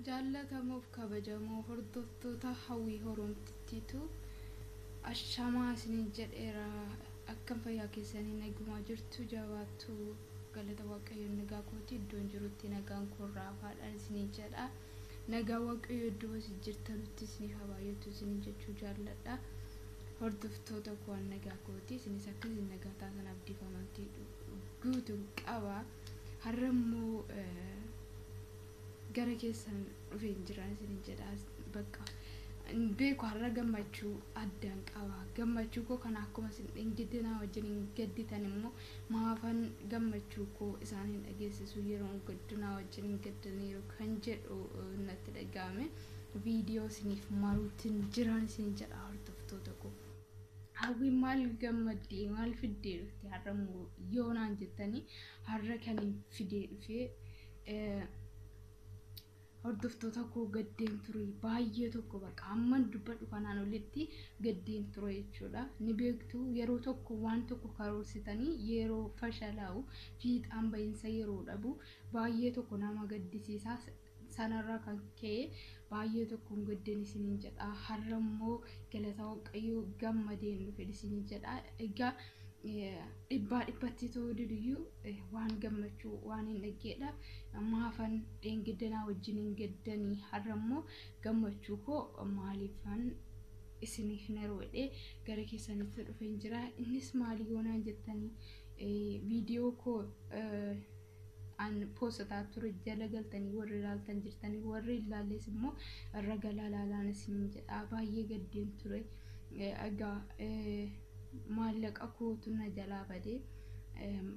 Jaallatamoof kabajamoo hordoftoota Hawwii Horomtittiitu ashamaa isiniin jedheera. Akkam fayyaa keessanii nagumaa jirtu jabaattu galata Waaqayyoon nagaa kooti iddoon jirutti nagaan koo raafaadhaan isiniin jedha. Nagaa Waaqayyoo iddoo isin jirtanutti isiniif haa baay'atu isiniin jechuu jaalladha. Hordoftoota koo nagaa kooti isinis akka isin nagaa taatan abdiif amantii guutuun qaba. Har'a immoo gara keessan dhufeen jiran isiniin jedha. Bakka beeku har'a gammachuu addaan qaba. Gammachuu koo kana akkuma isin dhingidinaa wajjin hin gadditan immoo maafan gammachuu koo isaan hin dhageessisu yeroo gaddunaa wajjin hin gaddaniiru kan jedhu natti dhaga'ame. Viidiyoo isiniif maruutiin jiran isin jedha hordoftoota koo. Hawwiin maal gammaddee maal fiddee dhufte har'a immoo yoo naan jettanii har'a kan hin fidee dhufee hordoftoota koo gaddeen ture baay'ee tokko bakka amman dubbadhu kanaan olitti gaddeen ture jechuudha. Ni beektu yeroo tokko waan tokko karoorsitanii yeroo fashalaa'u fiixaan bahiinsa yeroo dhabu baay'ee tokko nama gaddisiisa. Sanarraa kan ka'e baay'ee tokkoon gaddeen isiniin jedha. Har'a immoo galata Waaqayyoo gammadeen dhufe isiniin jedha. Egaa dhibbaa dhibbatti ta'uu diduyyuu waan gammachuu waan hin dhaggeedha. Maafan dheengiddinaa wajjin hin gaddanii har'a immoo gammachuu koo maaliifan isiniif hin jedhee gara keessanitti dhufeen jira. Innis maali yoonaan jettanii viidiyoo koo an poostataa ture jala galtanii warri ilaaltan jirtanii warri ilaalles immoo irra galaa ilaalaan isiniin jedha. Baay'ee gaddeen ture. Egaa maallaqa kootu na jalaa badee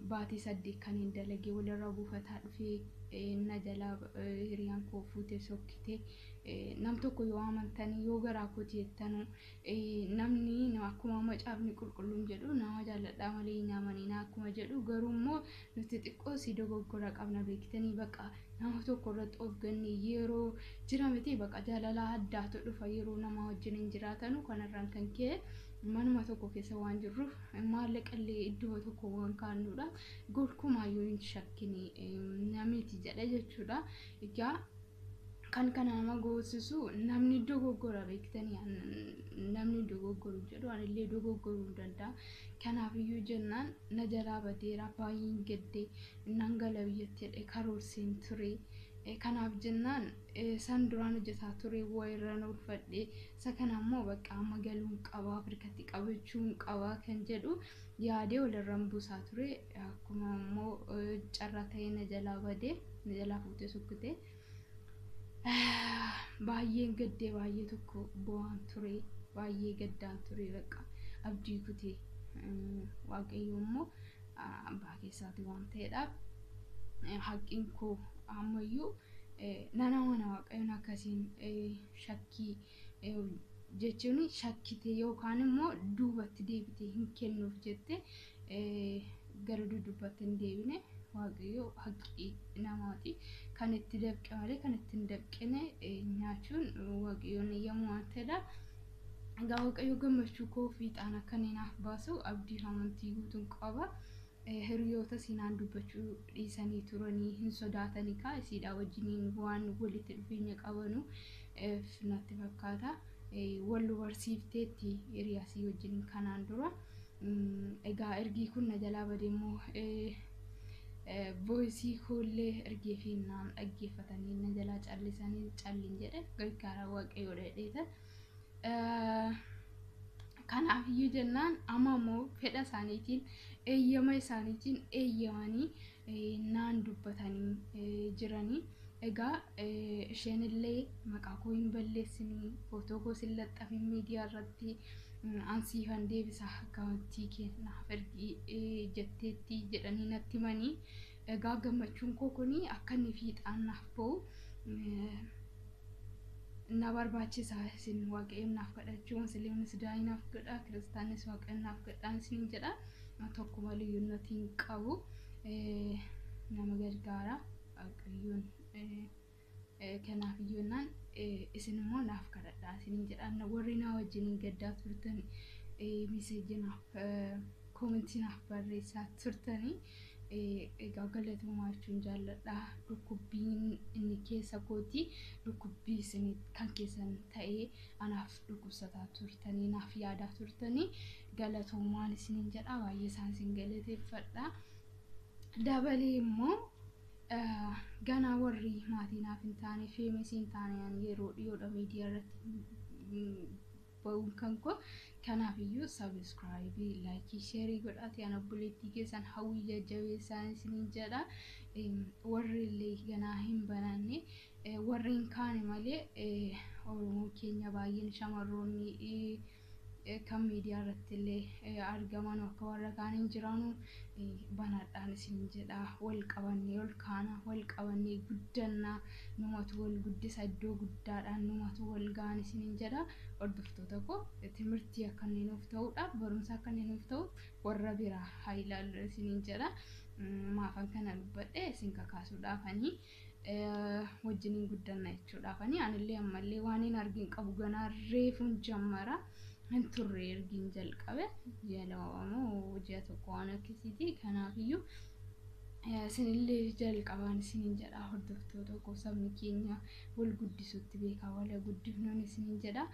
baatii 8 kan hin dalagee walirra buufataa dhufee na jalaa hiriyaan koo fuutee sokkitee nam tokko yoo amantanii yoo garaa kooti jettanu namni akkuma macaafni qulqulluun jedhu nama jaalladhaa malee hin amanina akkuma jedhu garuu immoo nuti xiqqoo si dogoggora qabna beektanii baqa nama tokko irratti of ganne yeroo jira miti baqa jaalala addaatu dhufa yeroo nama wajjin hin jiraatanu kanarraan kan ka'e manuma tokko keessa waan jirruuf maallaqa illee iddoo tokko waan kaa'annudha. Gonkumaayyuu hin shakkine namiti jedha jechuudha. Egaa kan kana nama goosisu namni dogoggora beektanii namni dogoggoru jedhu anillee dogoggoruu hin danda'a. Kanaafiyyuu jennaan na jalaa badeera baay'een gaddee nan gala biyyatti jedhee karoorseen ture. Kanaaf jennaan san duraan hojjetaa ture wayirra oolfadhe isa kana immoo bakka amma galuun qaba Afrikatti qabachuun qaba kan jedhu yaadee walirraan buusaa ture. Akkuma immoo carraa ta'ee na jalaa badee na jalaa fuutee sokkite. Baay'een gaddee baay'ee tokko bo'aan ture baay'ee gaddaan ture bakka abdii kutee Waaqayyo immoo abbaa keessaati waan ta'eedhaaf haqqiin koo ammayyuu nan amana Waaqayyoon akkasiin shakkii jechuun shakkite yookaan immoo duubatti deebitee hin kennuuf jette gara duddubbatti hin deebine Waaqayyo haqqii namaati. Kan itti dafqe malee kan itti hin dafqine nyaachuun Waaqayyoon eeyyamu waan ta'eedha. Egaa Waaqayyo gammachuu koo fiixaan akka inni naaf baasu abdii fi amantii guutuun qaba. Hiriyoota siinaan dubbachuu dhiisanii turanii hin sodaatanii kaa isiidhaa wajjiniin waan walitti dhufeenya qabanu natti fakkaata. Wal barsiifteetti hiriyaasii wajjin kanaan dura. Egaa ergii kun na jalaa badee immoo voisii koollee ergee fi naan dhaggeeffatanii na jalaa callisanii callin jedhe gargaara Waaqayyoo dheedheeta. Kanaaf iyyuu jennaan amma immoo fedha isaaniitiin eeyyama isaaniitiin eeyyamanii naan dubbatanii jiranii. Egaa isheen illee maqaa koo hin balleessinii footoo koos hin laxxafin miidiyaa irratti ansiifan deebisa akkaawuntii kee naaf ergi jetteetti jedhanii natti himanii. Egaa gammachuun koo kuni akka inni fiixaan naaf ba'u na barbaachisa isin Waaqayyoon naaf kadhachuu musliimnis daa'ii naaf godha kiristaanis Waaqayyoon naaf kadhaan isin jedha. Tokkuma liyyuunnatii hin qabu nama gargaara Waaqayyoon kanaaf iyyuunnaan isin immoo naaf kadhadhaa isiniin jedha. Warri na wajjin gaddaa turtan miseejii naaf koomentii naaf barreessaa turtanii Egaa galatoomaa jechuun jaalladha. Dhukkubbiin inni keessa kooti dhukkubbii isin kan keessan ta'ee anaaf dhukkubsataa turtanii naaf yaadaa turtanii galatoomaan isiniin jedha. Baay'ee isaan isin galateeffadha. Dabalee immoo ganaa warri maatii naaf hin taane feemesii hin taane yeroo dhiyoodha miidiyaa irratti ba'uun kan koo kanaafiyyuu sabiskiraayibii laayikii sheerii godhaati ana obboleettii keessan hawwii jajjabeessaan isiniin jedha. Warri illee ganaa hin bananne warri hin kaane malee Oromoo keenya baay'een shamarroonni kan miidiyaa irratti illee argaman akka warra kaan hin jiraanu banadhaan isiniin jedha. Wal qabannee ol kaana, wal qabannee guddannaa, numatu wal guddisa iddoo guddaadhaan numatu wal ga'an isiniin jedha. Hordoftoota koo timirtii akka inni nuuf ta'uudhaaf barumsa akka inni nuuf ta'u warra biraa haa ilaallu isiniin jedha. Maafan kana dubbadhe isin kakaasuudhaafanii wajjiniin guddanna jechuudhaafanii anillee ammallee waan hin argin qabu ganaa reefuun jammara. Hin turre ergiin jalqabe ji'a 2 moo ji'a 1 waan akkasiiti. Kanaafiyyuu isinillee jalqabaan isiniin jedha hordoftoota koo sabni keenya wal guddisuutti beekaa wal guddifnuun isiniin jedha.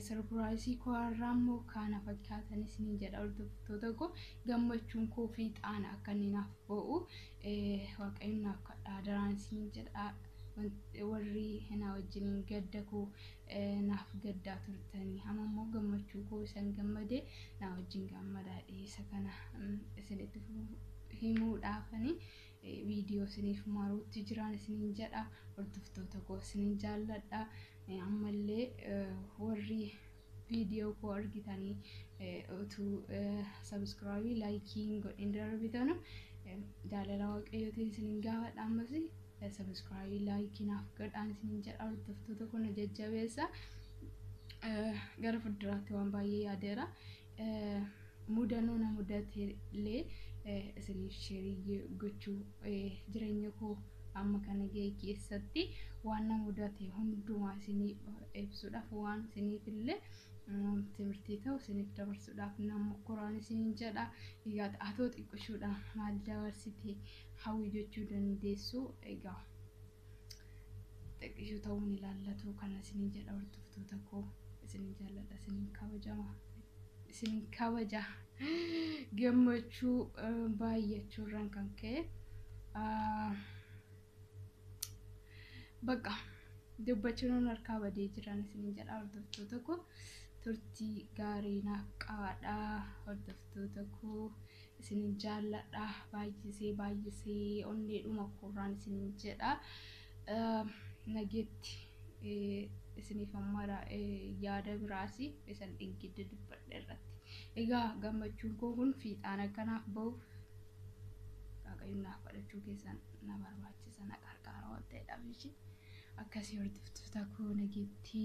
Sarpiraayisii koo har'aa immoo kana fakkaatan isiniin jedha hordoftoota koo gammachuun koo fiixaan akka inni naaf ba'u waaqayyoon naaf kadhaa daraan isiniin jedha. Warri na wajjiniin gadda koo naaf gaddaa turtanii amma immoo gammachuu koo isan gammade na wajjin gammadaa dhiyeessa kana isinitti himuudhaafanii viidiyoo isiniif maruutti jiran isiniin jedha. Hordoftoota koo isiniin jaalladha. Ammallee warri viidiyoo koo argitanii utuu sabiskiraayibii laayikii hin godhin darbitanu jaalala waaqayyootiin isiniin gaafadha. Ammas sabiskiraayibii laayikii naaf godhaan isiniin jedha. Hordoftoota koo na jajjabeessa. Gara fuulduraatti waan baay'ee yaadeera. Mudannoo na mudate illee isiniif sheerii gochuu jireenya koo amma kana ga'e keessatti waan na mudate hundumaa isiniif ibsuudhaaf waan isiniif illee timirtii ta'u isiniif dabarsuudhaaf nama koraan isiniin jedha. Egaa atoo xiqqishuudha maal dabarsite hawwii jechuu dandeessu. Egaa xiqqishuu ta'uun ilaallatu kana isiniin jedha hordoftoota koo isiniin jaalladha isiniin kabajama isiniin kabaja gammachuu baay'achuurraan kan ka'e bakka dubbachuun harkaa badee jiran isiniin jedha hordoftoota koo. Turtii gaarii naaf qabaadha hordoftoota koo isiniin jaalladha baay'isee baay'isee onneedhuma koorraan isiniin jedha. Nageetti isiniif amma yaada biraas isan dhingidde dubbadhe irratti. Egaa gammachuun koo kun fiixaan akkanaaf ba'uuf waaqayyoon naaf kadhachuu keessan na barbaachisa na qarqaara waan ta'eedhaaf akkasii hordoftoota koo nageetti.